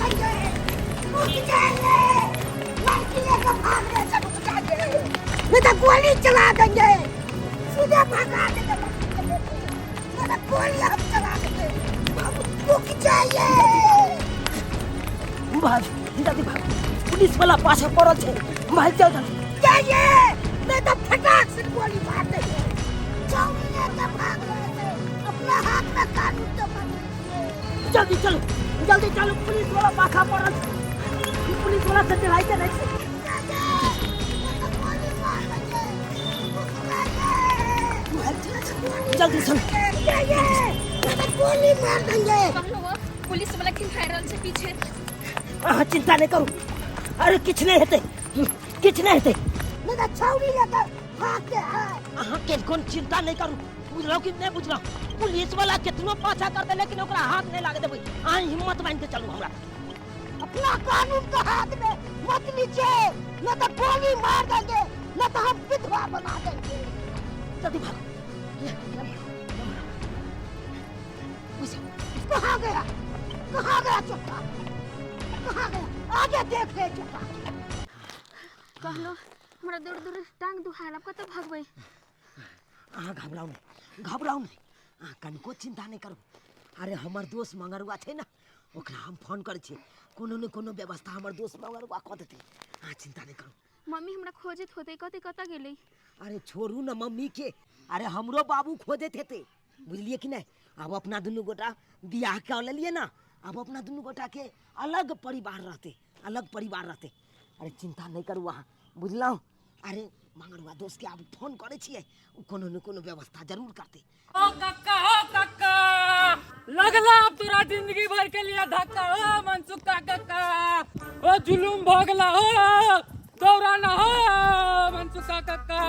देंगे, रुक जाइए। लड़की लेकर भाग रहे थे, रुक जाइए, नहीं तो गोली चला देंगे, सीधे भगा देंगे लड़की के लेके। नहीं तो गोली हम चला देंगे, अब रुक जाइए। भाग, जल्दी भाग, पुलिस वाला पाछे पड़ल छै, भाग चल जल्दी। जाइए, नहीं तो फटाक से गोली मार देंगे। चौकी लेके भाग रहे थे, अपना हाथ में कानून तो मत लीजिए। जल्दी चलू, जल्दी चलू, पुलिस वाला पाछा पड़ल छै, पुलिस वाला से डराइ के नहि छै। गोली मार देंगे, रुक जाइए। जल्दी चलू। जाइए, नहीं तो गोली मार देंगे। कहलहुँ पुलिस वाला खिंखाइ रहल छै पीछे। अहाँ चिंता नहि करू, अरे किछु नहि हेतै, किछु नहि हेतै। नहीं तो छौड़ी लेकर भाग के आए। अहाँ के कोन चिंता नहि करू, बुझलहुँ कि नहि बुझलहुँ? पुलिस वाला केतनो पाछा करतै लेकिन ओकरा हाथ नहि लागे देबै। अहाँ हिम्मत बान्हि के चलू हमरा। अपना कानून के हाथ में मत लीजिए, न तो गोली मार देंगे, न तो हम विधवा बना देंगे। जल्दी भागो। कहाँ गया, कहाँ गया चुपका, कहाँ गया? आगे देख ले चुपका। कहलहुँ हमरा दूर दूर टांग दुखायल, आब कतऽ भगबै? अहाँ घबराउ नहि, घबराउ नहि, अहाँ कनिको चिंता नहि करू। अरे हमर दोस्त मंगरुआ छै ने, ओकरा हम फोन करै छियै, कोनो ने कोनो व्यवस्था हमर दोस्त मंगरुआ कऽ देतै। अहाँ चिंता नहि करू। मम्मी हमरा खोजैत होतै, कतऽ कतऽ गेलै? अरे छोड़ू ने मम्मी के, अरे हमरो बाबू खोजैत हेतै, बुझलियै कि नहि? आब अपना दुनू गोटा बियाह कऽ लेलियै ने, आब अपना दुनू गोटाके अलग परिवार रहतै, अलग परिवार रहतै। अरे चिंता नहि करू अहाँ, बुझलहुँ? अरे मंगरुआ दोस्तके आब फोन करै छियै, ओ कोनो ने कोनो व्यवस्था जरूर करतै। ओ कक्का, ओ कक्का, लगला अब तोरा जिंदगी भर के लिए धक्का। ओ मनसुखा कक्का, ओ जुलुम भ गेला, ओ दौरा ना, हो मनसुखा कक्का।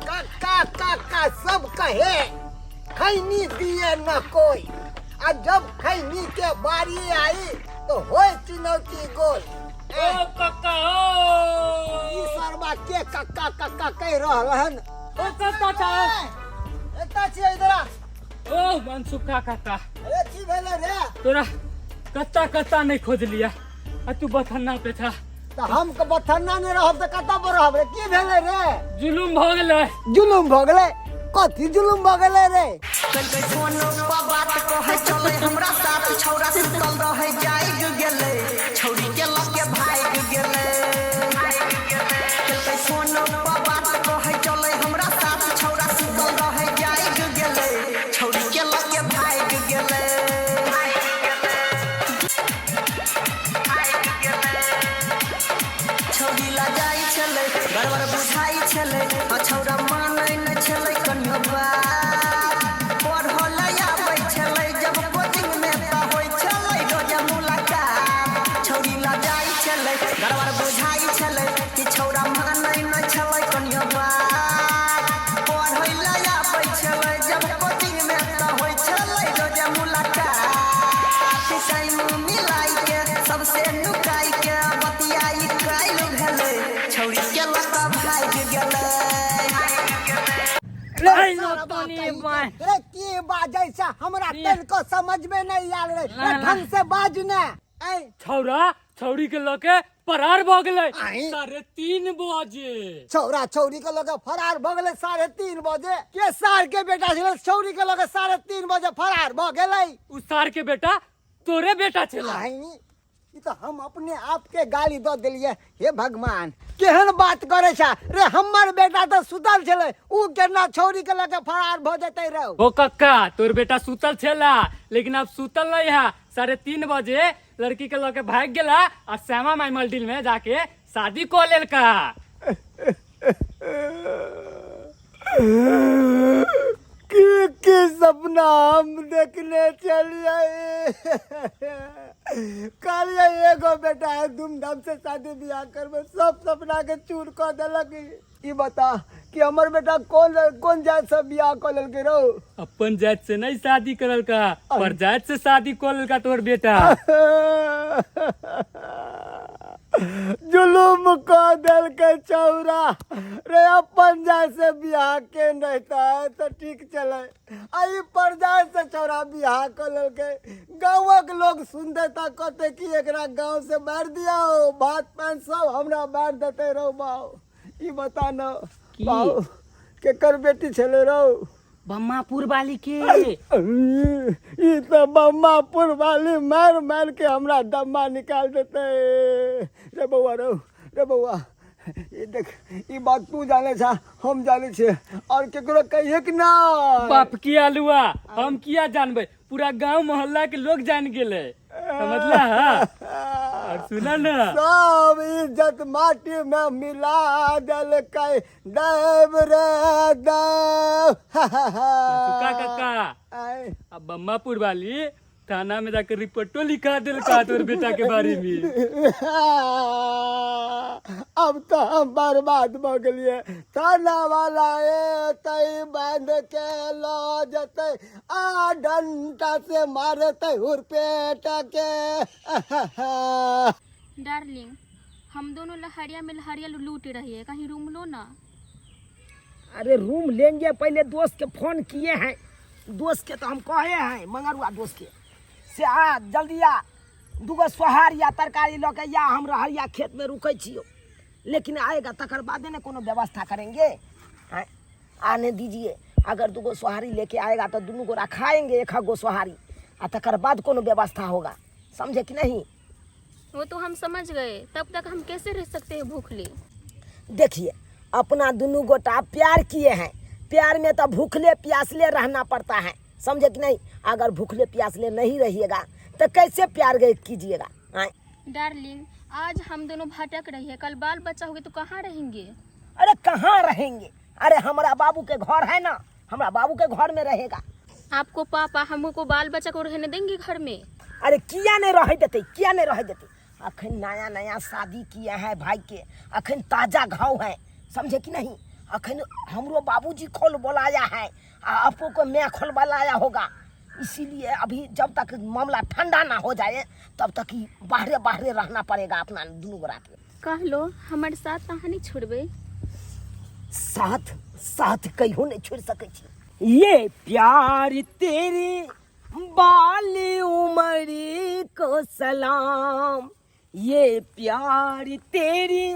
काका काका सब कहे खैनी दिए न कोई, आ जब खैनी के बारी आई तो होए चुनौती गोल। ओ कक्का, ओ ई सरबा के कक्का कक्का कह रहल हन? ओ कक्का का एता छियै, इधर आ। ओ मनसुखा कक्का। अरे की भेलै रे? तोरा कत्ता कत्ता नहीं खोज लिया आ तू बथन्ना पे था। तऽ हम के बथन्ना नहि रहब तऽ कतऽ पर रहब रे? की भेलै रे? जुलुम भ गेलै। जुलुम भऽ गेलै? कथी जुलुम भऽ गेलै रे? कलकै फोन पर बात कहै चलै हमरा साथ, छौड़ा सुतल रहै जागि गेलै, छौड़ी के लके भागि गेलै। कलकै फोन पर बात कहै चलै हमरा साथ, छौड़ा सुतल रहै जागि गेलै, छौड़ी के लके भागि गेलै। छौड़ी ला जाइ छलै, गड़बड़ बुझाइ छलै, आ छौड़ा मानै नै छलै कनियो बात। पढ़ल आबै छलै जब कोचिंग मे तऽ होइ छलै रोज मुलाकात। छौड़ी ला जाइ छलै, गड़बड़ बुझाइ छलै, कि छौड़ा मानै नै छलै कनियो बात। पढ़ै ला आबै छलै जब कोचिंग मे तऽ होइ छलै रोज मुलाकात। टाइम मिलाइ के सबसे नुकाइ के बतियाई काइल भेलै, छौड़ी के लऽ कऽ भागि गेलै। रे अरे सारा तोनी बात कही बाय। के। रे की बाजै छै, हमरा तनिको समझ में नहीं आयल रे। ना, रे ना। ढंग से बाज ने ऐ। छौड़ा छौड़ी के लके फरार भ गेलै आँय? 3:30 बजे। छौड़ा छौड़ी के लके फरार भऽ गेलै 3:30 बजे? के सार के बेटा छलै छौड़ी के लके 3:30 बजे फरार भऽ गेलै? उ सार के बेटा तोरे बेटा छला। आँय, ई तऽ हम अपने आप के गाली दऽ देलियै। हे भगवान, केहन बात करै छै रे? हमर बेटा तऽ सुतल छलै, उ केना छौड़ी के लके फरार भऽ जेतै रौ? ओ कक्का, तोर बेटा सुतल छला लेकिन अब सुतल नहीं है, 3:30 बजे लड़की के लके भाग गेला और श्यामा माई मंदिर में जाके शादी को लेलका। की की सपना हम देखने चलिए, कहलिए एगो बेटा है, धूमधाम से शादी बियाह करबे, सब सपना के चूर कऽ देलक। ई बता कि हमर बेटा कौन कौन जात से बियाह कऽ लेलकै रौ? अपन जात से नहीं शादी करल का, पर जात से शादी कर लेलका तोर बेटा। जुलुम कऽ देलकै छौड़ा रे। अपन जाय से बियाह के नहिता तऽ ठीक छलै, आ ई परजाय से छौड़ा बियाह कऽ लेलकै। गाँवक लोग सुनतै तऽ कहतै कि एकरा गाँव से मारि दियौ, भात पानि सब हमरा मारि देतै। रौ बाउ, ई बता न की? बाउ, केकर बेटी छलै रौ? बम्मापुर वाली के। ई तऽ बम्मापुर वाली मारि मारि के हमरा दम्मा निकाल देतै। रे बौआ, रौ रे बौआ, ई देख, ई बात तू जाने छा, हम जाने छियै, और केकरो कहिए कि ना। बाप की आलुआ, हम किया जानबै? पूरा गांव मोहल्ला के लोग जान गेलै, समझला? हाँ, और सुना ना, सब इज्जत माटी में मिला देलकै देव रे देव। सुका काका। आय। अब बम्मापुर वाली थाना में जाकर रिपोर्टो लिखा दिलका तोर बेटा के बारे में। अब तो हम बर्बाद भऽ गेलियै। थाना वाला एतै, बांध के लऽ जेतै आ डंटा से मारतै हुरपेट के। डार्लिंग, हम दोनों लहरिया में लहरिया लूट रही है, कहीं रूम लो ना। अरे रूम लेंगे, पहले दोस्त के फोन किए हैं। दोस्त के तो हम कहे हैं, मंगरुआ दोस्त के से आ, जल्दी आ, दूगो सोहार या तरकारी लऽ के या, हम रहरिया खेत में रुकै छियो। लेकिन आएगा तकर बादे ने कोनो व्यवस्था करेंगे। आँय, आने दीजिए। अगर दूगो सोहारी लेके आएगा तो दुनू गोरा खाएंगे एक गो सोहारी, आ तकर बाद कोनो व्यवस्था होगा, समझे कि नहीं? वो तो हम समझ गए, तब तक हम कैसे रह सकते हैं भूखले? देखिए, अपना दुनू गोटा प्यार किए हैं, प्यार में तो भूखले प्यासले रहना पड़ता है, समझे कि नहीं? अगर भूखले प्यासले नहीं रहिएगा तो कैसे प्यार गए कीजिएगा? आँय? डार्लिंग, आज हम दोनों भटक रही है, कल बाल बच्चा होगे तो कहाँ रहेंगे? अरे कहाँ रहेंगे? अरे हमारा बाबू के घर है ना, हमारा बाबू के घर में रहेगा। आपको पापा हमको बाल बच्चा को रहने देंगे घर में? अरे किया नहीं रह देते, किया नहीं रह देते? अखन नया नया शादी किया है भाई के, अखन ताजा घाव है, समझे कि नहीं? अखन हमरो बाबूजी खोल बोलाया है आ आपको को मैं खोल बोलाया होगा, इसीलिए अभी जब तक मामला ठंडा ना हो जाए तब तक ही बाहरे बाहरे रहना पड़ेगा अपना दुनू गोरा के। कहलो हमारे साथ अहाँ नहीं छोड़बे? साथ साथ कहियो नहीं छोड़ सकै छी। ये प्यार तेरी बाली उमरी को सलाम, ये प्यार तेरी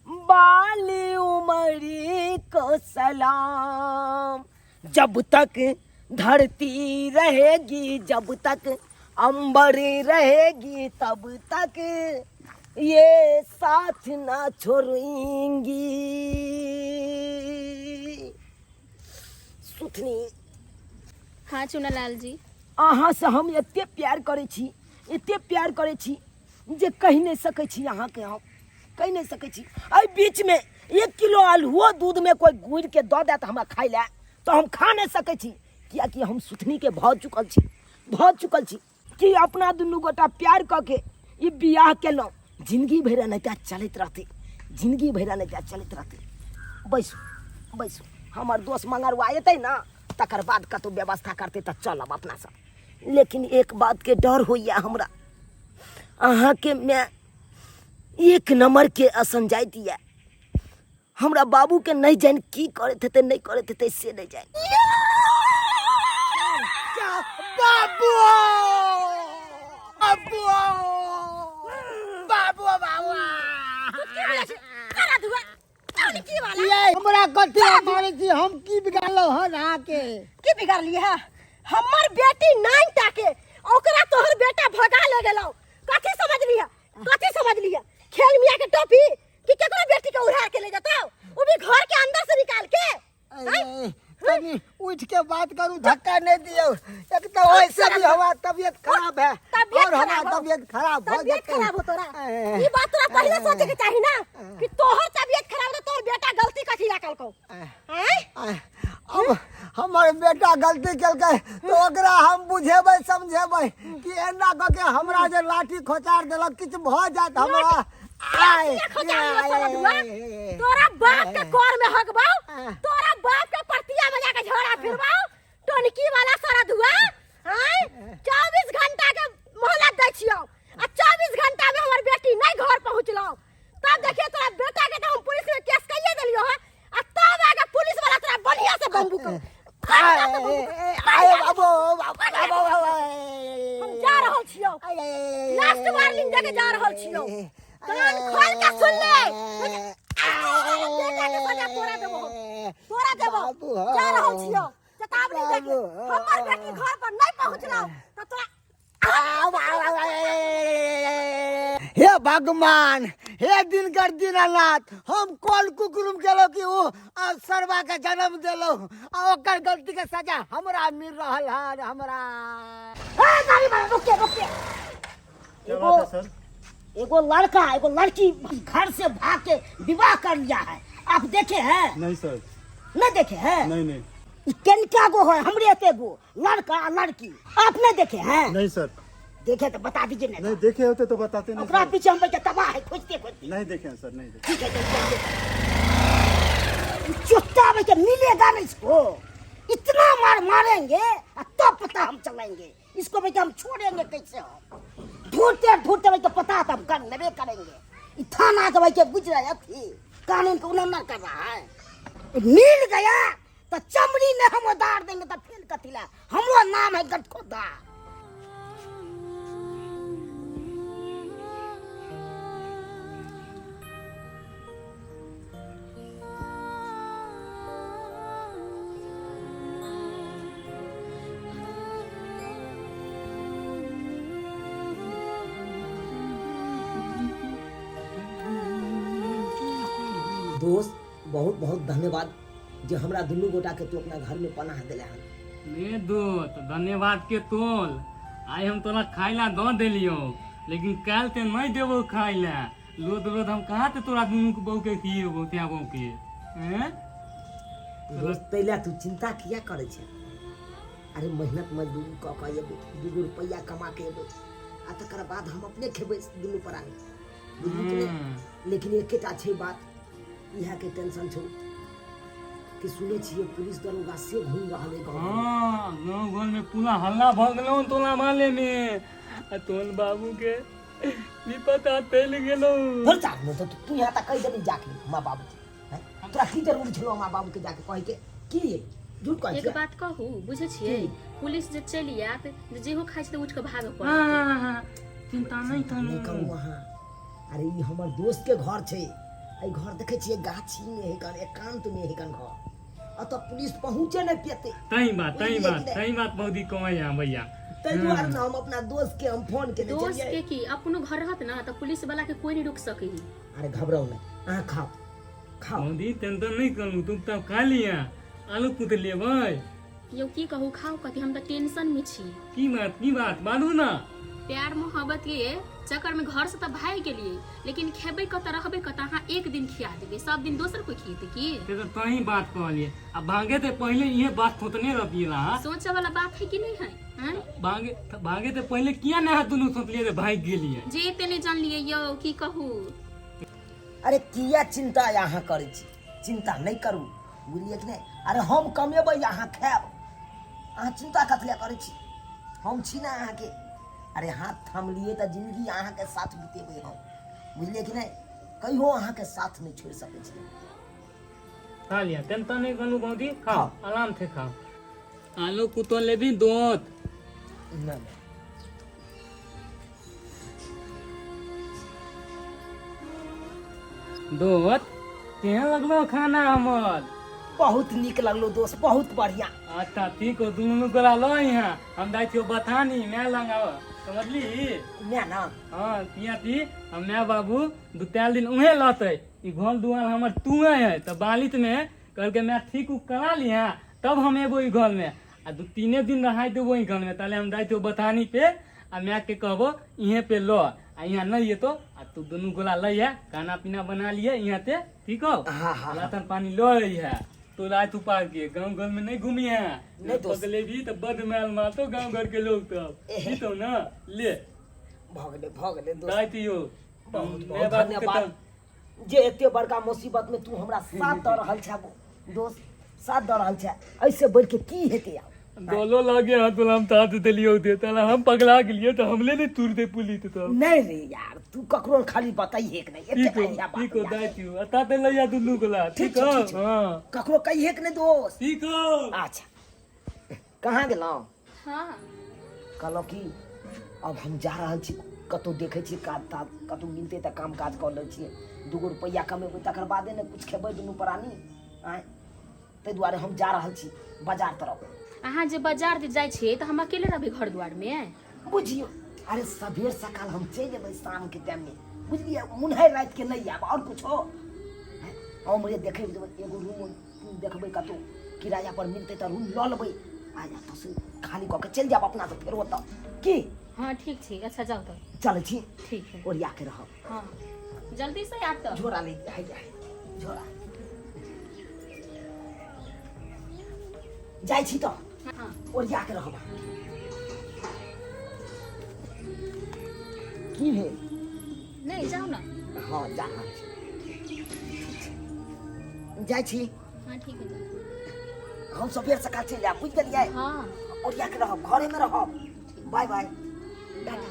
बाली उमरी को सलाम, जब तक धरती रहेगी, जब तक अंबर रहेगी, तब तक ये साथ ना छोड़ेंगी। सुथनी। हाँ चुनालाल जी। अहाँ से हम एते प्यार करै छी, एते प्यार करै छी जे कहि नहि सकै छी अहाँके, हम कहि नहि सकै छी। एहि बीचमे 1 किलो आलुओ दूधमे कोइ गुड़िके दऽ देत हमरा खाइ लए तऽ हम खा नहि सकै छी, किएकि हम सुथनीके भऽ चुकल छी, भऽ चुकल छी कि अपना दुनू गोटा प्यार कऽ के ई बियाह केलहुँ, जिंदगी भरि एनाहिते चलैत रहतै, जिंदगी भरि एनाहिते चलैत रहतै। बैसू बैसू, हमर दोस्त मंगरुआ एतै ने तकर बाद कतहु व्यवस्था करतै तऽ चलब अपना सब। लेकिन एक बातके डर होइए हमरा, अहाँके माय एक नंबरके असन जाइत यऽ, हमरा बाबूके नहि जानि की करैत हेतै, नहि करैत हेतै से नहि जानि। बाबू बाबू बाबू बाबू, ये हमरा कथी मारै छी? हम की बिगाड़लहुँ हन अहाँके? की बिगाड़लियै है? हमर बेटी नाइन टा के, ओकरा तोहर बेटा भगा ले गेलौ। कथी समझलियै, कथी समझलियै? खेल मियाँ के टोपी कि केकरो बेटी के उड़ा के ले जतौ, वो भी घर के अंदर से निकाल के? ए, तनी उठ के बात करू, धक्का नहीं दियो। एक तो वैसे भी हमार तबीयत खराब है। तबीयत और हमार खराब हो। तबीयत खराब हो तबीयत जतै। खराब हो तोरा? ए, ई बात तोरा पहले सोचे के चाही ना कि तोहर तबीयत खराब हो, तोहर बेटा गलती कथी ला कलकौ? आँय? आय, अब हमर बेटा गलती केलकै तो ओकरा हम बुझेबै समझेबै कि एना कऽ के हमरा जे लाठी खोचार देलक, किछु भऽ जायत हमरा। आय, लाठी खोचार आय, देलक आय, साला आय, आय, तोरा बाप के कोर में हगबाऊ, आय। तोरा बाप के परतिया में जाके झोड़ा फिरबाऊ, टोनकी वाला सारा धुआ। आय, 24 घंटा के मोहलत दै छियौ आ 24 घंटा में हमर बेटी नहीं घर पहुंचलौ रहल छियौ। लास्ट वार्निंग दे के जा रहल छियौ, कान खोल के सुन ले। बेटा के सजा तोरा देबो हम, तोरा देबो। जा रहल छियौ, चेतावनी दे के। हमर बेटी घर पर नहीं पहुंचलौ त तोरा। हे भगवान, हे दिनकर दीनानाथ, हम कोन कुकुरुम केलहुँ कि ओ सरवा के जन्म देलहुँ आ ओकर गलती के सजा हमरा मिल रहल है हमरा। ए गाड़ी वाला, रुकिए रुकिए। क्या एगो बात है सर? एगो लड़का एगो लड़की घर से भाग के विवाह कर लिया है, आप देखे हैं? नहीं सर। नहीं देखे हैं? नहीं नहीं। ई केनका गो है? हमरे एते गो लड़का आ लड़की आप नहीं देखे हैं? नहीं सर। देखे तो बता दीजिए ना। नहीं देखे होते तो बताते नहीं ओकरा सर। पीछे हम बैठे तबाह है खोजते खोजते। नहीं देखे हैं सर, नहीं देखे। ठीक है, चल, चल, चल। चुत्ता में के मिलेगा नहीं इसको, इतना मार मारेंगे आ तब पता हम चलाएंगे इसको। बेटा हम छोड़ेंगे कैसे? हम ढूंढते ढूंढते भाई के पता तो हम कर लेबे करेंगे। ई थाना के भाई के बुझ रहे अथी कानून के उल्लंघन कर रहा है। मिल गया तो चमड़ी में हम उतार देंगे तो फिर कथिला हमरो नाम है गटखोदा। दोस्त, बहुत बहुत धन्यवाद जे हमरा दुनू गोटा के तू अपना घर में पनाह देले हन। ने दोस्त, धन्यवाद के तोल। आइ हम तोरा खाइ ला दऽ देलियौ, लेकिन काल्हि ते नहि देबौ खाइ ला। लोद लोद हम कहाँ ते तोरा दुनू के बहू के खिएबौ, त्या बहू के हैं? दोस्त, तैला तू चिंता किया करै छै? अरे मेहनत मजदूरी कऽ कऽ एबै, दूगो रुपैआ कमा के एबै आ तकर बाद हम अपने खेबै दुनू प्राणी, बुझली कि नहि? लेकिन एकेटा छै बात, इएह के टेंशन छौ कि सुनै छियै पुलिस दरोगा से घूम रहल है गाँव में। हाँ, गाँव घर में पूरा हल्ला भऽ गेलौ तोला माले में आ तोन बाबू के भी पता चलि गेलौ। धर चार में तो तू यहाँ तक कहि देली जाके माँ बाबू के, हैं? तोरा की जरूरी छलो माँ बाबू के जाके कहे के? की ये झूठ कहै एक छियै? बात कहू, बुझै छियै, पुलिस जे चलि आयत जे जेहो खाइ छै तऽ उठि कऽ भागऽ पड़त। हाँ, चिंता नहीं नहि करू। करू अहाँ। अरे ई हमर दोस्त के घर छै। एहि घर देखै छियै गाछी में है कन, एकांत में है कन घर, अतऽ पुलिस पहुँचे नहि पेतै। तही बात, तही बुझलियै बात। कि नहि? तही बात भौजी कहै यहाँ भैया। ताहि दुआरे ने हम अपना दोस्त के हम फोन केने दोस्त छलियै। के की, अपनो घर रहत ना तऽ पुलिस वाला के कोई नहीं रोक सकै है। अरे घबराउ नहि, अहाँ खाउ खाउ। भौजी, टेंशन नहीं करू, तुम तब खा लिया। आलू कुट लेबै। यौ की कहू, खाउ कथी, हम तऽ टेंशन में छी। की बात, की बात, बाजू ना। प्यार मोहब्बत के चक्कर में घर से तऽ भागि गेलियै, लेकिन खेबै कतऽ, रहबै कतऽ? अहाँ एक दिन खिया देबै, सब दिन दोसर कोई खिएतै की? से तऽ तही बात कहलियै। आ भागे ते पहले इहे बात सोचने रहतियै ला। सोचे वाला बात है कि नहीं है, हैं? भागे भागे ते पहले किया ना दुनू सोचलियै जे भागि गेलियै? जे एते नहि जानलियै यौ, की कहू। अरे किया चिंता अहाँ करै छी? चिंता नहि करू, बुझलियै कि नहि? अरे हम कमेबै, अहाँ खायब। अहाँ चिंता कथी लए करै छी? हम छी ने अहाँके। अरे हाथ थामलियै तऽ जिंदगी अहाँके साथ बितेबै हम, बुझलियै कि नहि? कहियो अहाँके साथ नहि छोड़ि सकै छी। खा लिया, टेंशन नहीं करू भौजी, खाओ आराम से खाओ। आलू कुतो लेबी दोस्त? नहि नहि। दोस्त, केहन लगलो खाना हमर? बहुत नीक लगलो दोस्त, बहुत बढ़िया। अच्छा ठीक हो, दुनू गोरा लो यहाँ, हम जाइ छियो बथानी my लग आब, समझली? मैं ना। हाँ, किया ती हम my बाबू दू चार दिन उहे लहते। ई घर दुआर हमर तुए है तऽ बालित में कहलकै my ठीक उक करा लिहा तब हम एबो ई घर में, आ दू तीने दिन रहाय देबो ई घर में। ताले हम जाइ छियो बथानी पे आ my के कहबो इहे पे लो, आ यहाँ नहीं एतो आ तू दुनू गोला लइहे, खाना पीना बना लिए यहाँ ते, ठीक हो? हाँ, हाँ। राशन पानी लो है तो रात उपार के गांव घर में नहीं घूमी है। नहीं दोस्त। पकड़े भी तो बद मैल मारतो गांव घर के लोग, तब ठीक हो ना? ले। भऽ गेलै, भऽ गेलै दोस्त। रात यो बहुत माय बहुत बाप के धन्यवाद जे एते बड़का मुसीबत में तू हमरा साथ दऽ रहल छे दोस्त, साथ दऽ रहल छे। ऐसे बढ़ के की हेतै आब? डोलो लागे हाथ वाला हम तात देलियो दे ताला हम पगला गेलियो तो हमले नहीं तुर दे पुलिस तो। नहीं रे यार, तू ककरो खाली बताइए कि नहीं। ठीक एते हो। बढ़िया बात ठीक हो। यार। दाई तू अता ते लैया दुनू गोला। ठीक ठीक छै, हो। ठीक छै। हां। ककरो कहिए कि नहीं दोस्त। ठीक हो। अच्छा, कहाँ गेलहुँ? हाँ। कहलहुँ कि अब हम जा रहल छी, कतहु देखै छियै काज ताज कतहु मिलतै तऽ काम काज कऽ लै छियै, दूगो रुपैआ कमेबै तकर बादे ने किछु खेबै दुनू प्राणी। आँय, ताहि दुआरे हम जा रहल छी बाजार तरफ। अहाँ जे बाजार जे जाइ छियै तऽ हम अकेले रहबै घर दुआरमे? बुझियौ, अरे सबेर सकाल हम चलि एबै शामके टाइममे, बुझलियै? मुन्हरि रातिके नहि आयब। आओर किछो उम्हरे देखै एगो रूम देखबै कतहु किराया पर मिलतै तऽ रूम लऽ लेबै आ एतऽसँ खाली कऽ के चलि जायब अपना सब फेर ओतऽ की। हाँ ठीक छै, अच्छा जाउ तऽ। चलै छी। ठीक है, ओरिया के रहब। हाँ जल्दी से आयब तऽ। झोरा ले है झोरा। जाइ छी तऽ। हाँ। ओरिया के रहब। की भेल? नहीं जाउ ना। हाँ जा रहल छी, जाइ छी। हाँ ठीक है, जाउ। हम सबेर सकाल चलि आयब, बुझि गेलियै? हाँ। ओरिया के रहब, घरे में रहब। Bye bye, tata.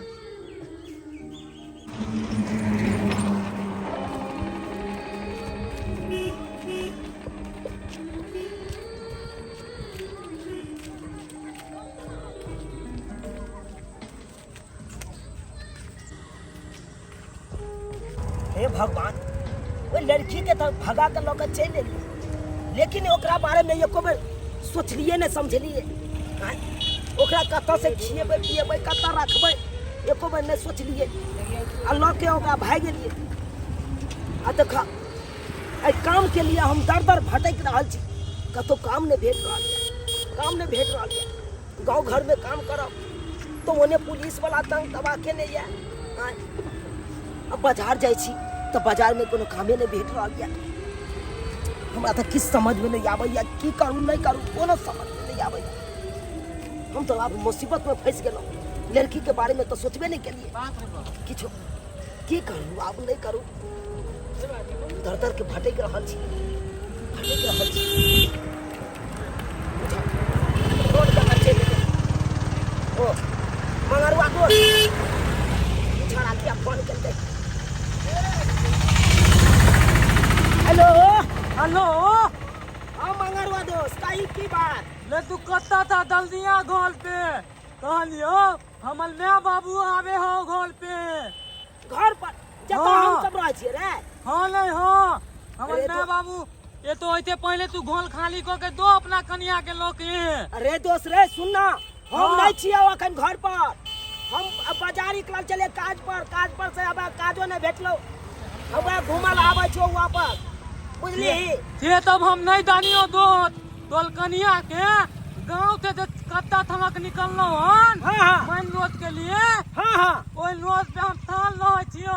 हे भगवान, ओहि लड़की के तऽ भगा के लऽ के चलि एलियै, लेकिन ओकरा बारे में एको बेर सोचलियै नहि समझलियै। आँय, ओकरा कतऽ से खिएबै पिएबै, कतऽ रखबै, एको बेर नहि सोचलियै आ लऽ के ओकरा भागि गेलियै। आ देख, एहि काम के लिए हम दर दर भटकि रहल छी, कतहु काम नहि भेट रहल यऽ, काम नहि भेट रहल यऽ। गाँव घरमे काम करब तऽ ओने पुलिस वाला तंग तबाह केने यऽ। आँय, अब बाजार जाइ छी तऽ बाजारमे कोनो कामे नहि भेट रहल यऽ। हमरा तऽ किछु समझमे नहि आबैए, की करू नहि करू कोनो समझमे नहि आबैए। हम तऽ आब मुसीबतमे फँसि गेलहुँ। लड़कीके बारेमे तऽ सोचबे नहि केलियै किछु। की करू आब, नहि करू, दर दर के भटकि रहल छी, भटकि रहल छी। रोड जकाँ चलि एलै। ओ मंगरुआ दोस्त छड़ा किया फोन केलकै? हेलो। हेलो। हाँ मंगरुआ दोस्त, कही की बात? ले तू कत्ता था दलदिया घोल पे? कहलियो हमर my बाबू आवे हो घोल पे। घर पर जतऽ हाँ। हम सब रहै छियै रे? हाँ नहीं, हाँ हमर अरे my बाबू ये तो ऐसे पहले तू घोल खाली को के दो अपना कनिया के लोग के। अरे दोस्त रे सुन ना, हम हाँ। नहीं छियै अखन घर पर, हम अब बाजार निकलल चले काज पर, काज पर से अब काजो नहीं भेटलो, अब घूमल आबै छियौ वापस, बुझली? से तब हम नहीं दानियो दोस्त, तोल कनिया के गांव से जे कत्ता थमक निकललो हन। हाँ, हाँ। मेन रोड के लिए। हाँ, हाँ। ओइ रोड पे हम थान रहै छियो,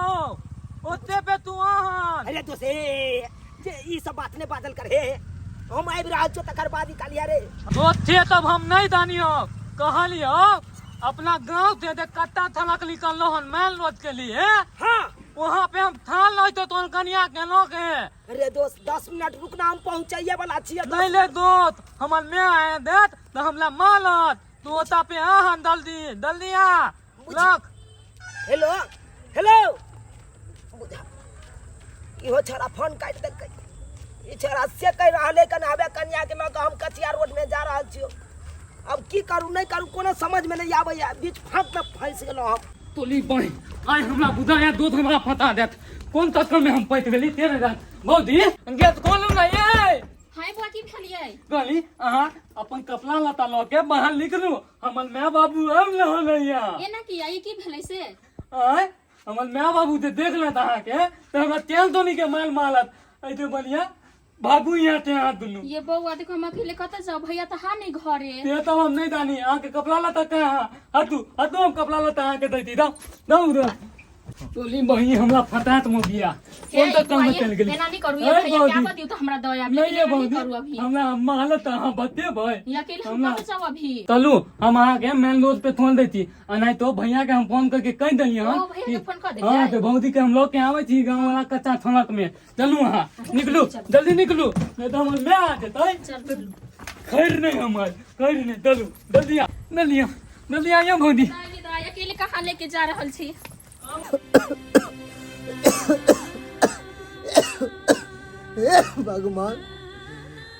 ओते पे तू आहन। अरे दोस्त, हे, जे ई सब बात नहीं बाजल कर, हे, हम आबि रहल छियो तकर बाद निकालिया रे। दोस्त से तब हम नहीं दानियो, कहलियो अपना गांव से जे कत्ता थमक निकललो हन मेन रोड के लिए। हाँ। वहाँ पे हम थान रहै तो तोल कनिया के लोग के। अरे दोस्त 10 मिनट रुकना, हम पहुंचाइए वाला छियै। नहीं ले दोस्त, हमर my आए देत तो हमला मालत, तू ओता पे आहन जल्दी जल्दी आ। लख। हेलो हेलो, बुझा इहो छड़ा फोन काटि देलकै। ई छड़ा से कहि रहल है कन हवे कन्या के लऽ कऽ हम कचिया रोड में जा रहल छियौ। अब की करू नहीं करू कोनो समझ में नहीं आबैया, बीच फाँक में फंसि गेलहुँ हम। तोली बहिन आइ हमरा बुझाया दूध हमरा फता देत, कोन चक्कर में हम पैत गेली तेरे रात। भौजी गेट खोलू ना ये। हाय बुआ, की भेलियै? कहली अहाँ अपन कपड़ा लत्ता लऽ के बाहर निकलू, हमर my बाबू आबि रहल है। एना किया, ई की भेलै से? आँय, हमर my बाबू जे देख लेत अहाँके तऽ हमरा तेल तोनी के माल मारत। ऐसे बढ़िया भागू यहाँ से अहाँ दुनू। ये बौआ देखो, हम अकेले कतऽ जाउ, भैया तऽ हा नहीं घरे। से तऽ हम नहीं जानी, अहाँके कपड़ा लत्ता कहाँ? हटू हटू, हम कपड़ा लत्ता अहाँके दै छी। दाउ दाउ दाउ, तोली बहिन हमरा फटात मोगिया कोन तक काम चलि गेली। एना नहीं करू ये ए, भैया, भौजी। क्या बतियौ तऽ हमरा दया, नहीं लेकिन ये एना नहीं भौजी, करू अभी। हमरा मालत अहाँ बतेबै। ये अकेले हम हमरा कतऽ जाउ अभी? चलू हम अहाँके मेन रोड पे फोन दै छी, आ नहीं तो भैया के हम फोन करके कहि देलियै हन। ओ, भैया के फोन कऽ देलियै? हाँ, तऽ भौजी के हम लऽ के आबै छी गाँव वाला कच्चा सड़क में। चलू अहाँ निकलू, जल्दी निकलू, नहीं तऽ हमर my आ जेतै। चलू, चलू। खैर नहीं हमर, खैर नहीं। चलू जल्दी आ, जल्दी आ, जल्दी आइए भौजी। दाई, दाई, अकेले कहाँ लेके जा रहल छी? हे भगवान,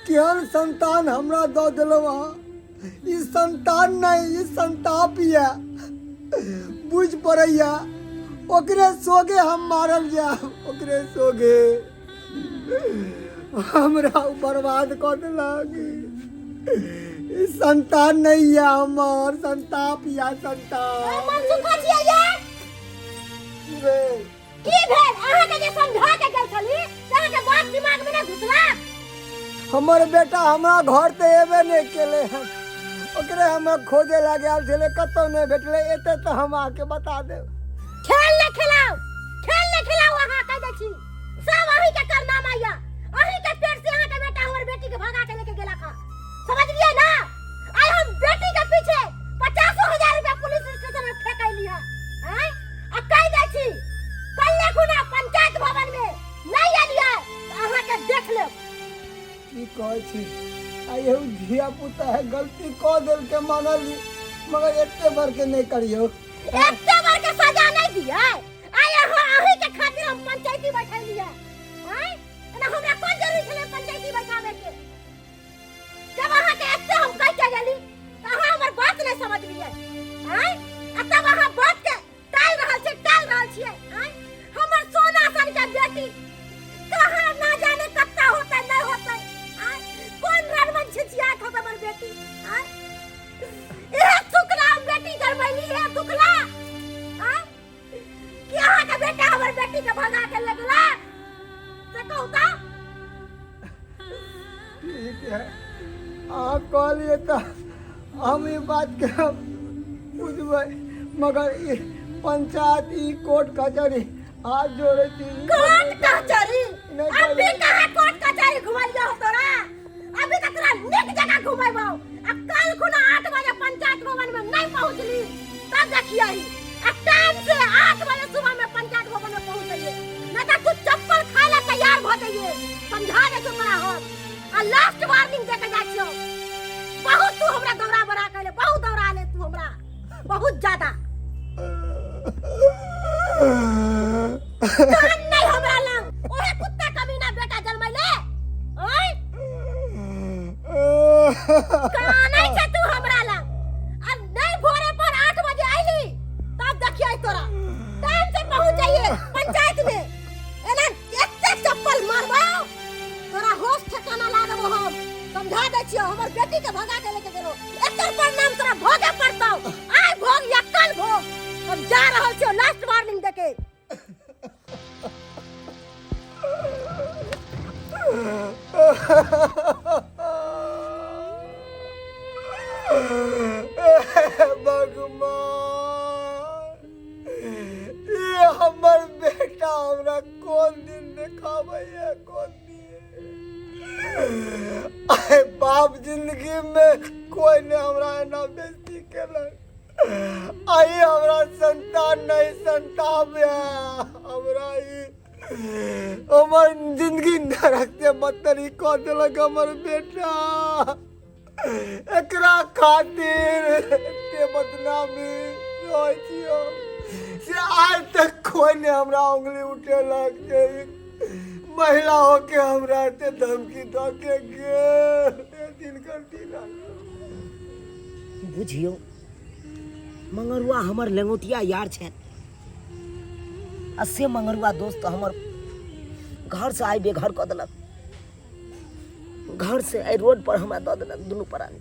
केहन संतान हमरा दऽ देलहुँ अहाँ। ई संतान नहि, ई संताप यऽ। बुझ पड़ैया ओकरे सोगे हम मारल जायब, ओकरे सोगे हमरा उ बर्बाद कऽ देलक। ई संतान नहीं या हमर, संताप या संताप। मनसुखा छियै यार। की भेल? की भेल? अहाँके जे समझा के गेल छली से अहाँके बात दिमाग में नहि घुसला? हमर बेटा हमरा घर तऽ एबे नहि केलै हन, ओकरे हम खोजे लए गेल छलै, कतहु नहि भेटलै। एतै तऽ हम अहाँके बता देब। खेल नहि खेलाउ, खेल नहि खेलाउ, अहाँ कहि दै छी। सब अहीं के कारनामा या, अहीं के पेट से अहाँके बेटा हमर बेटी के भगा के लेके गेलक हँ, समझलियै ना? आइ हम बेटी के पीछे 50,000 रुपया पुलिस स्टेशन में फेंकैली हँ। आँय, आ कहि दै छी, कल्ले खुना पंचायत भवन में नहि एलियै तऽ अहाँके देख लेब। की कहै छी, आ यौ धिया पुता है, गलती कऽ देलकै मानली, मगर एते बड़के नहि करियौ। एते बड़के सजा नहि दियै। आइ अहाँ अहीं के खातिर हम पंचायती बैठैलियै। आँय, एना हमरा कोन जरूरी छलै पंचायती बैठाबै के? जब अहाँके एते हम कहि के गेली तऽ अहाँ हमर बात नहि समझलियै। आँय, आ तब अहाँ बात के टालि रहल छियै, टालि रहल छियै। आँय, हमर सोना सन के बेटी कहाँ ना जाने कत्ता होतै नहि होतै। आँय, कोन रणवन छिछियात होतै हमर बेटी? आँय, इहे सुखला हम बेटी जन्मैली, इहे सुखला। आँय, कि अहाँके बेटा हमर बेटी के भगा के ले गेला से कहू तऽ? ठीक है, अहाँ कहलियै तऽ हम ई बातके बुझबै, मगर ई पंचायत, ई कोर्ट कचहरी, हाथ जोड़ै छी। कोर्ट कचहरी? नहि। अभी कहाँ कोर्ट कचहरी घुमलियो हो तोरा? अभी तऽ तोरा नीक जगह घुमेबौ। आ कल खुना 8 बजे पंचायत भवन में नहीं पहुंचली तब देखियही। आ टाइम से 8 बजे सुबह में पंचायत भवन में पहुंच जाइए, नहीं तो तू चप्पल खाए ला तैयार भ जाइए। समझा दे तोरा हम, आ लास्ट वार्निंग दे के जाइ छियौ। बहुत तू हमरा दौरा बड़ा कैले, बहुत दौरा ले तू हमरा, बहुत ज्यादा। कान नहीं हमरा लंग, ओहे कुत्ता कमीना बेटा जन्मैले। ओय, कानै छै तू हमरा लंग? आ नहीं भोरे पर 8 बजे आइली तब देखियै तोरा। टाइम से पहुंच जाइए पंचायत में, एना एते चप्पल मारबौ तोरा होश ठिकाना ला देबो हम। समझा दै छियौ, हमर बेटी के भगा के लेके गेलो, एकर परिणाम तोरा भोगे पड़तौ, आइ भोग या कल भोग। हम जा रहल छियौ लास्ट वार्निंग देके। भगवान, ई हमर बेटा हमरा कोन दिन देखाबैया, कोन दिन? आइ बाप जिंदगी में कोई ने हमरा एना बेइज्जती केलक। आई हमरा संतान नहीं, संताप है हमरा। ई हमर जिंदगी नरक से बदतरी कऽ देलक हमर बेटा। एकरा खातिर एते बदनामी रहै छी हम, से आज तक कोई ने हमरा उंगली उठेलक जे ई महिला होके हमरा एते धमकी दऽ के गेल। दिनकर दिन बुझियौ, मंगरुआ हमर लेंगोटिया यार छथि, आ से मंगरुआ दोस्त हमर घर से आइ बेघर कऽ देलक। घर से एहि रोड पर हमरा दऽ देलक दुनू प्राणी।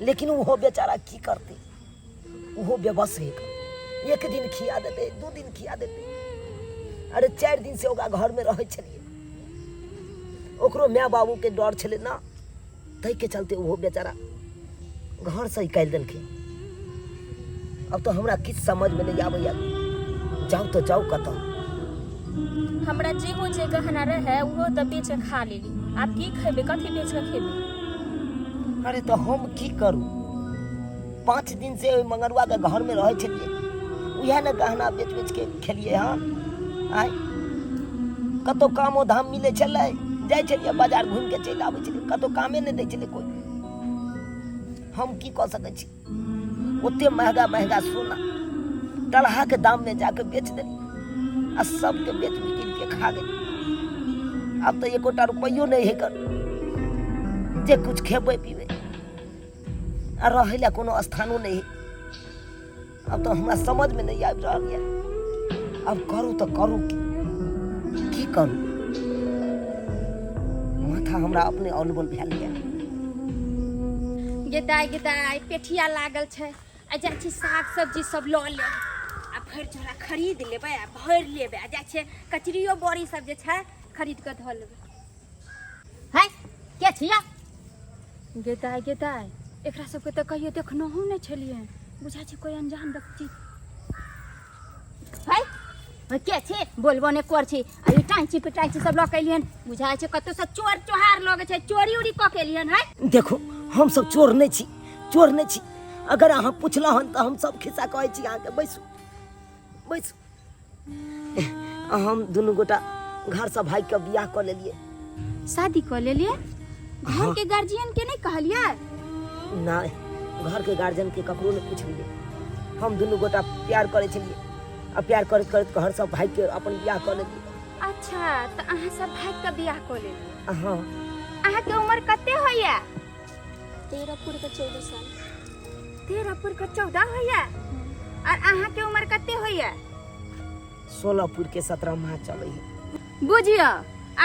लेकिन ओहो बेचारा की करतै, ओहो बेबस है। एक दिन खिया देतै, 2 दिन खिया देतै। अरे 4 दिन से ओकरा घरमे रहै छलियै, ओकरो माय बाबूके डर छलै ना, ताहिके चलते ओहो बेचारा घरसँ निकालि देलखिन। अब तऽ हमरा किछु समझमे नहि आबैए, जाउ तऽ जाउ कतऽ? हमरा जेहो जे गहना रहे उहो तऽ बेच के खा लेली, आब की खेबै? कथी बेच के खेबै? अरे तऽ हम की करू? 5 दिन से ओहि मंगरुआके घरमे रहै छलियै, उएह ने गहना बेच बेच के खेलियै हँ। आँय, कतहु कामो धाम मिलै छलै, जाइ छलियै बाजार घूमि के चलि आबै छलियै, कतहु कामे नहि दै छलै कोइ। हम की कऽ सकै छी? ओते महगा महगा सोना टलहाके दाममे जाके बेच देलियै आ सबके बेच बिकिन के खा गेलियै। आब तऽ एकोटा रुपैयो नहि है कर जे कुछ खेबै पीबै, आ रहै लए कोनो स्थानो नहि है। आब तऽ हमरा समझमे नहि आबि रहल यऽ, आब करू तऽ करू की, की करू? माथा हमरा अपने अलबल भेल यऽ। गे दाइ, गे दाइ, पेठिया लागल छै। आ जाइ छी साग सब्जी सब लऽ लेब आ भरि झोरा खरीद लेबै आ भरि लेबै। आ जाइ छियै कचरियो बड़ी सब जे छै खरीद कऽ धऽ लेबै। है के छिया? गे दाइ, गे दाइ, एकरा सबके तऽ कहियो देखनहुँ नहि छलियै, बुझाइ छै कोइ अनजान व्यक्ति है। है, के छी? बोलबो नहि कर छी। आ ई टाँची पिटाँची सब लऽ के एलियन, बुझाइ छै कतौ से चोर चोहार लगै छै, चोरी उरी कऽ के एलियन है। देखो, हम सब चोर नहि छी, चोर नहि छी। अगर अहाँ पुछलहुँ हन तऽ हम सब खिस्सा कहै छी अहाँके। बैसू, बैसू। हम दुनू गोटा घरसँ भागि कऽ बियाह कऽ लेलियै। शादी कऽ लेलियै? घर के गार्जियन के नहि कहलियै? नहि, घरके गार्जियनके ककरो नहि पुछलियै। हम दुनू गोटा प्यार करै छलियै आ प्यार करैत करैत घरसँ भागि कऽ अपन बियाह कऽ लेलियै। अच्छा, तऽ अहाँ सब भागि कऽ बियाह कऽ लेलियै? हँ। अहाँके उम्र कते होइया? 13 पुर कऽ 14 साल। 13 पुर कऽ 14 होइया। और अहाँके उम्र कते होइया? 16 पुर के 17 माह चलै है। बुझियौ,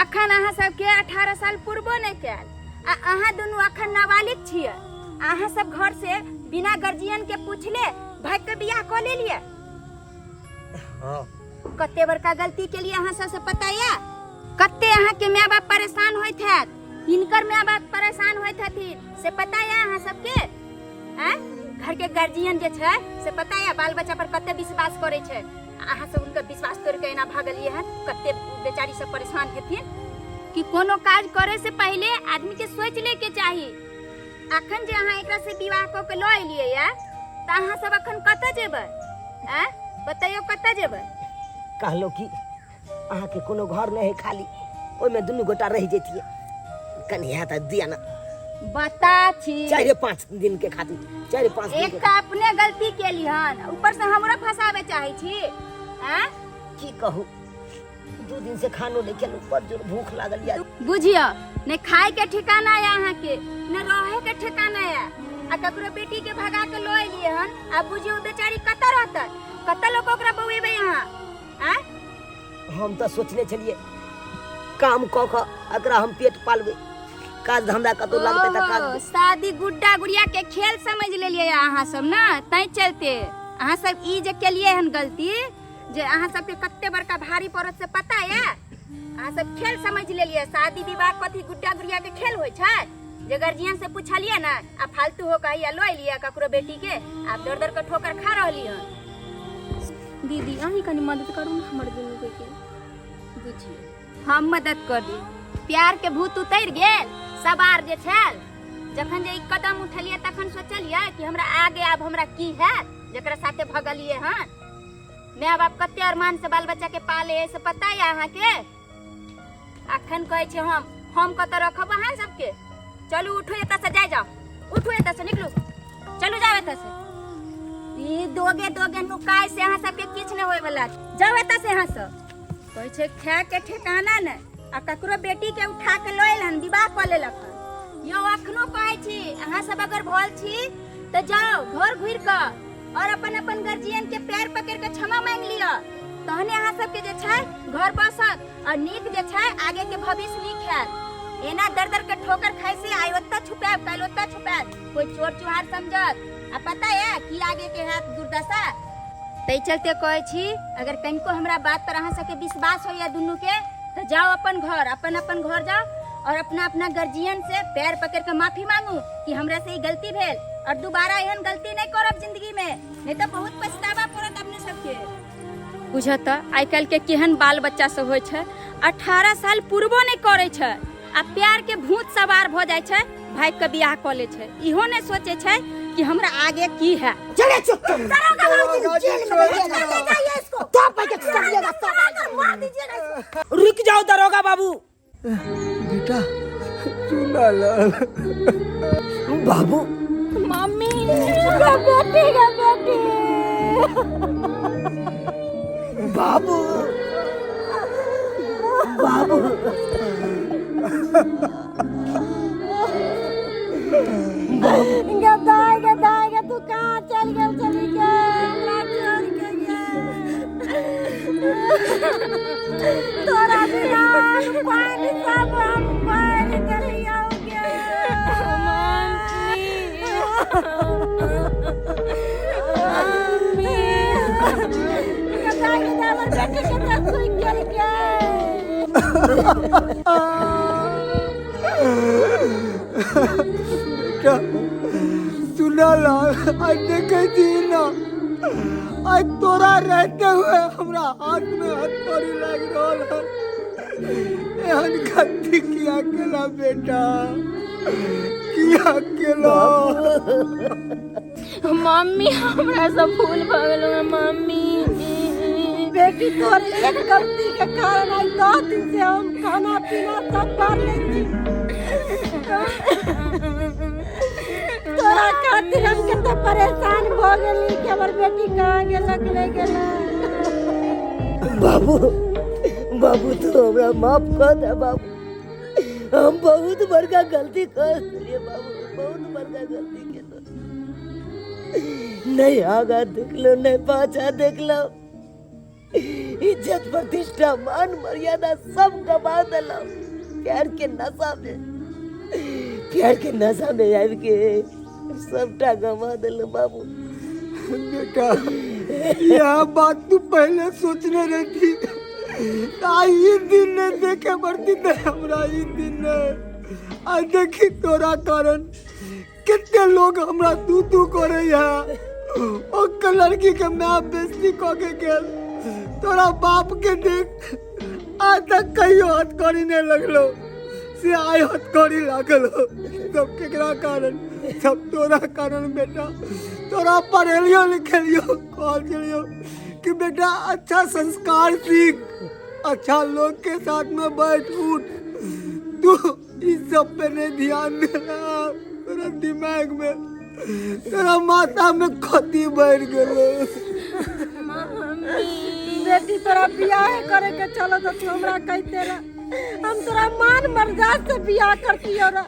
अखन अहाँ सबके 18 साल पुरबो नहि कयल आ अहाँ दुनू अखन नाबालिग छियै। अहाँ सब घर से बिना गार्जियन के पूछले भागि के बियाह कऽ लेलियै? हाँ। कते बड़का गलती केलियै अहाँ सबसे पता या? कते अहाँ के माय बाप परेशान होइत हैत, हिनकर माय बाप परेशान होइत हथिन से पता या अहाँ सबके? आँय, घर के गार्जियन जे छै से पता या बाल बच्चा पर कते विश्वास करै छै? अहाँ सब हुनकर विश्वास तोड़ के एना भागलियै हन, कते बेचारी सब परेशान हेथिन। कि कोनो काज करे से पहले आदमी के सोच ले के चाही। अखन जे अहाँ एकरा से विवाह कऽ के लऽ एलियै या तऽ अहाँ सब अखन कतऽ जेबै? आँय, बतैयौ कतऽ जेबै? कहलो कि अहाँके कोनो घर नहि है खाली, ओहिमे दुनू गोटा रहि जैतियै। कनि हैत तऽ दिअ ने। बता छी। 4-5 दिन के खातिर, 4-5 दिन एक के। तऽ अपने गलती केली हन, ऊपर से हमरो फंसाबे चाहे छी। आँय, की कहू, 2 दिन से खानो नहीं खेलहुँ, बड़ जोर भूख लागल या। बुझियो ने खाए के ठिकाना है अहाँ के, ने रहे के ठिकाना है, आ ककरो बेटी के भगा के लऽ एलियै हन। आ बुझियो बेचारी कतऽ रहतै, कतऽ लोक ओकरा बउएबै अहाँ? आँय, हम तऽ सोचने छलियै काम कऽ कऽ एकरा हम पेट पालबै, काज धंधा कतौ लगतै तऽ काज। ओहो, शादी गुड्डा गुड़िया के खेल समझ लेलियै अहाँ सब ने, तैं चलते अहाँ सब ई जे केलियै हन गलती, जे अहाँ सबके कते बड़का भारी पड़त से पता या? अहाँ सब खेल समझ लेलियै शादी विवाह। कथी गुड्डा गुड़िया के खेल होइ छै जे गार्जियन से पूछलियै ने आ फालतू हो कहिया लऽ एलियै ककरो बेटी के, आब दर दर के ठोकर खा रहली हन। दीदी, अहीं कनि मदद करू ने हमर दुनू के। बुझियौ, हम मदद कर दी? प्यार के भूत उतरि गेल सवार जे छल। जखन जे ई कदम उठलियै तखन सोचलियै कि हमरा आगे आब हमरा की हैत जकरा साथे भगलियै हन? माय बाप कते अरमान से बाल बच्चा के पाले है से पता है अहाँके? अखन कहै छै हम कतऽ रखब अहाँ सबके? चलू, उठू एतऽ से, जाय जाओ, उठू एतऽ से, निकलू, चलू, जाओ एतऽ से। ई दोगे दोगे नुकाय से अहाँ सबके किछु नहि होय वाला। जाओ एतऽ से। अहाँ सब कहै छै खाय के ठिकाना नहि आ ककरो बेटी के उठा के लऽ एल हन, विवाह कऽ लेलक हन। यौ, अखनो कहै छी, अहाँ सब अगर भल छी तऽ जाओ घर घुरि कऽ और अपन अपन गार्जियन के पैर पकड़ के क्षमा मांगि लिअ, तहने अहाँ सबके जे छै घर बसत और नीक जे छै आगे के भविष्य नीक हैत। एना दर दर के ठोकर खाइ से आइ ओतऽ छुपायब, काल्हि ओतऽ छुपायब, कोई चोर चुहार समझत आ पता है की आगे के हैत दुर्दशा। ताहि चलते कहै छी, अगर कनिको हमरा बात पर अहाँ सबके विश्वास होइया दुनू के तऽ जाओ अपन घर, अपन अपन घर जाओ और अपना अपना गार्जियन से पैर पकड़ के माफी मांगू कि हमरा से ई गलती भेल और दोबारा एहन गलती नहीं करब जिंदगी में, नहीं तो बहुत पछतावा पड़त अपने सबके। बुझत आइ काल्हि के केहन बाल बच्चा सब होइ छै, 18 साल पुरबो नहि करै छै आ प्यार के भूत सवार भऽ जाइ छै, भागि के बियाह कऽ लै छै, इहो नहि सोचै छै कि हमरा आगे की है। चले चुप तुम। दरोगा जी, जेल में छोड़ भेजिएगा। दो। जाइए इसको तो पैसे समझिएगा सब आएगा। मार दीजिएगा इसको। रुक जाओ दरोगा बाबू। बेटा चुना लाल। बाबू। मम्मी बेटी गे बेटी। बाबू, बाबू। गदाई, गदाई गे, तू कहाँ चल गेल चली गे? हमरा तोरा बिना पानि सब हम मरि गेलियौ गे। मम्मी कतऽ गेलै हमर बेटी? कतऽ सुति गेल गे? बेटा सुनल, आइ देखै छी ने, आइ तोरा रहते हुए हमरा हाथ में हथकड़ी लागि रहल हन। एहन गलती किया केला बेटा, किया केला? मम्मी, हमरा सब भूल भऽ गेल मम्मी। बेटी, तोहर एक गलती के कारण आइ 10 दिन से हम खाना पीना सब बार ले छी। तोरा खातिर हम कते परेशान भऽ गेली कि हमर बेटी कहाँ गेलक, नहि गेलक। बाबू, बाबू, तू हमरा माफ कर दे बाबू। हम बहुत बड़का गलती कर देलिए बाबू, बहुत बड़का गलती केलो। नहीं आगा देखलो, नहीं पाछा देखलो, इज्जत प्रतिष्ठा मान मर्यादा सब गवा दिलो प्यार के नशा में। प्यार के नशा में आबि के सबटा गवा दिलो बाबू। बेटा, यह बात तू पहले सोचने रहती आई ई दिन नहीं देखे पड़ती ते हमरा ई दिन नहीं। आ देखी, तोरा कारण कितने लोग हमरा तू तू करे है। ओकर लड़की के माय बेइज्जती कऽ के गेल। तोरा बाप के देख, आज तक कहियो हथकड़ी नहीं लगलो से आइ हथकड़ी लागल हो। सब केकरा कारण? सब तोरा कारण बेटा। तोरा पढ़ेलियो लिखेलियो, कहल चलियो कि बेटा अच्छा संस्कार सीख, अच्छा लोग के साथ में बैठ उठ, तू इस सब पे नहीं ध्यान देना। तोरा दिमाग में, तोरा माथा में खती बैठ गेलो। बेटी, तोरा बियाह करे के चलो तो तू हमरा कहते रह, हम तोरा मान मर्यादा से बियाह करती हो रहा।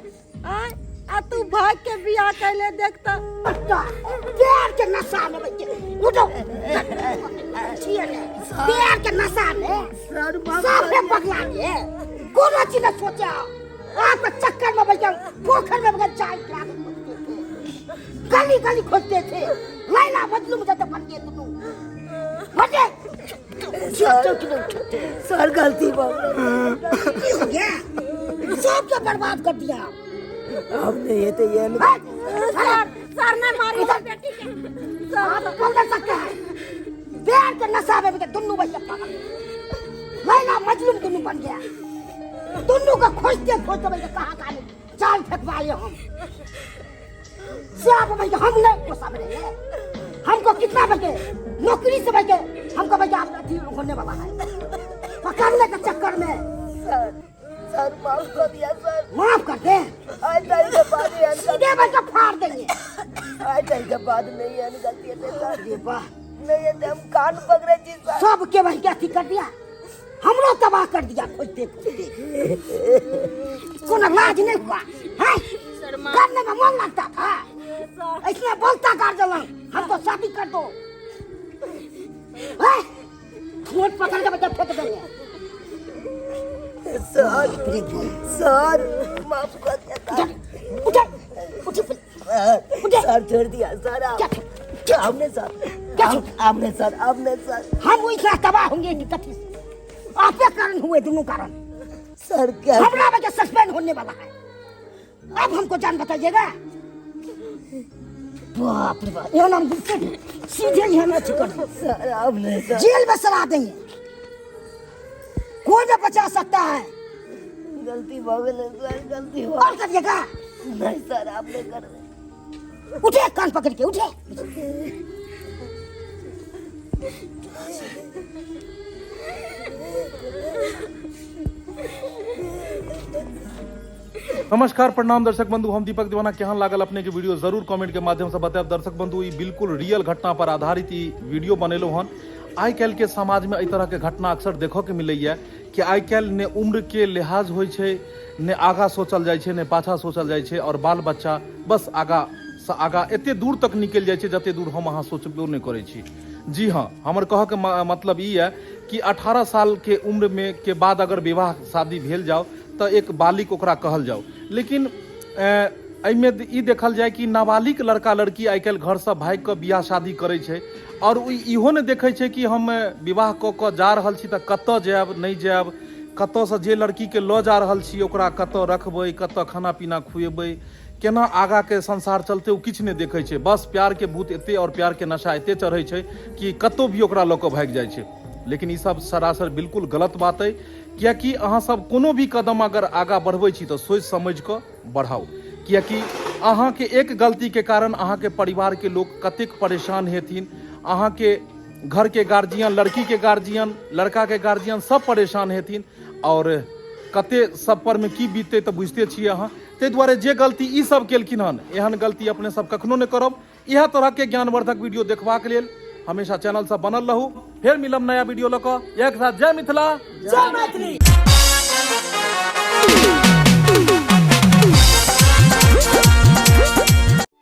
आय आ तू भाग के बियाह कैले, देखता। प्यार के नशा में बच्चे उठो छिए ने, प्यार के नशा में साफे पगला के कोनो चीज न सोचा। आप चक्कर में बैठे पोखर में बगल चाय पिला के खोजते थे, गली गली खोजते थे, लैला मजनू में जाते बन गए दुनू बटे। सर, गलती बाबू। की हो गया? सबके बर्बाद कर दिया। हम नहीं है तो ये सर, सर ने मारी है बेटी के। आप बोल नहीं सकते हैं। प्यार के नशा में भी दोनों भैया पागल, लैला मजनू दोनों बन गया। दोनों का खोजते खोजते भैया कहाँ कहाँ जाल फेंकवाए हम सब भैया। हम नहीं को सब रहे हमको कितना भैया नौकरी से भैया हमको भैया आप अथी होने वाला है पकड़ने के चक्कर में। सर, सर, माफ कर दिया सर। माफ कर दे? आज तक के बाद एहन सीधे भैया फाड़ देंगे। आज तक के बाद नहीं एहन गलती है सर। अरे वाह। नहीं है तो हम कान पकड़े जी सर। सबके भैया अथी कर दिया, हमरो तबाह कर दिया खोजते खोजते। कोनो लाज नहीं हुआ है? करने में मन लगता था, इसलिए बोलता कर जलन हमको शादी कर दो हैं? ठोट पकड़ के बच्चा फेंक देंगे। सर, सर, माफ कर दिया सर। उठे, उठे, उठे। सर, छोड़ दिया सर। आप क्या? आपने सर क्या? आपने सर, आपने सर। हम इतना तबाह होंगे कि कथी से आपके कारण हुए दोनों कारण। सर, क्या हमरा वजह सस्पेंड होने वाला है। अब हमको जान बताइएगा। बाप रे बाप, यहाँ नाम गुस्से में सीधे यहाँ ना कर दो। सर, आपने सर। जेल में सड़ा देंगे, कोई न बचा सकता है। गलती हो गई सर, गलती हो। और करिएगा? नहीं सर, आपने कर दे। उठे, कान पकड़ के उठे। नमस्कार, प्रणाम दर्शक बंधु, हम दीपक दीवाना। केहन लागल अपने के वीडियो, जरूर कमेंट के माध्यम से बतायब। दर्शक बंधु, ई बिल्कुल रियल घटना पर आधारित ई वीडियो बनेलहुँ हन। आइ काल्हि के समाज में एहि तरह के घटना अक्सर देखऽ के मिलैया कि आइ काल्हि ने उम्र के लिहाज होइ छै, ने आगा सोचल जाइ छै, ने पाछा सोचल जाइ छै, और बाल बच्चा बस आगा से आगा एते दूर तक निकलि जाइ छै जते दूर हम अहाँ सोचबो नहि करै छी। जी हाँ, हमर कहऽके मतलब ई यऽ कि 18 सालके उम्रमे के बाद अगर विवाह शादी भेल जाओ तऽ एक बालिग ओकरा कहल जाओ। लेकिन एहिमे ई देखल जाय कि नाबालिग लड़का लड़की आइ काल्हि घरसँ भागि कऽ बियाह शादी करै छै आओर ओ इहो नहि देखै छै कि हम विवाह कऽ कऽ जा रहल छी तऽ कतऽ जायब नहि जायब, कतऽसँ जे लड़कीके लऽ जा रहल छी ओकरा कतऽ रखबै, कतऽ खाना पीना खुएबै, केना आगाँके संसार चलतै, ओ किछु नहि देखै छै। बस प्यारके भूत एते आओर प्यारके नशा एते चढ़ै छै कि कतहु भी ओकरा लऽ कऽ भागि जाइ छै। लेकिन ई सब सरासर बिल्कुल गलत बात अइ, किएकि अहाँ सब कोनो भी कदम अगर आगाँ बढ़बै छी तऽ सोचि समझि कऽ बढ़ाउ, किएकि अहाँके एक गलतीके कारण अहाँके परिवारके लोक कतेक परेशान हेथिन। अहाँके घरके गार्जियन, लड़कीके गार्जियन, लड़काके गार्जियन सब परेशान हेथिन आओर कते सब परमे की बीततै तऽ बुझिते छियै अहाँ। ताहि दुआरे जे गलती ई सब केलखिन हन, एहन गलती अपने सब कखनो नहि करब। इएह तरहके ज्ञानवर्धक वीडियो देखबाक लेल हमेशा चैनल से बनल रहू। फेर मिलब नया वीडियो लऽ कऽ। एक साथ जय मिथिला, जय मैथिली।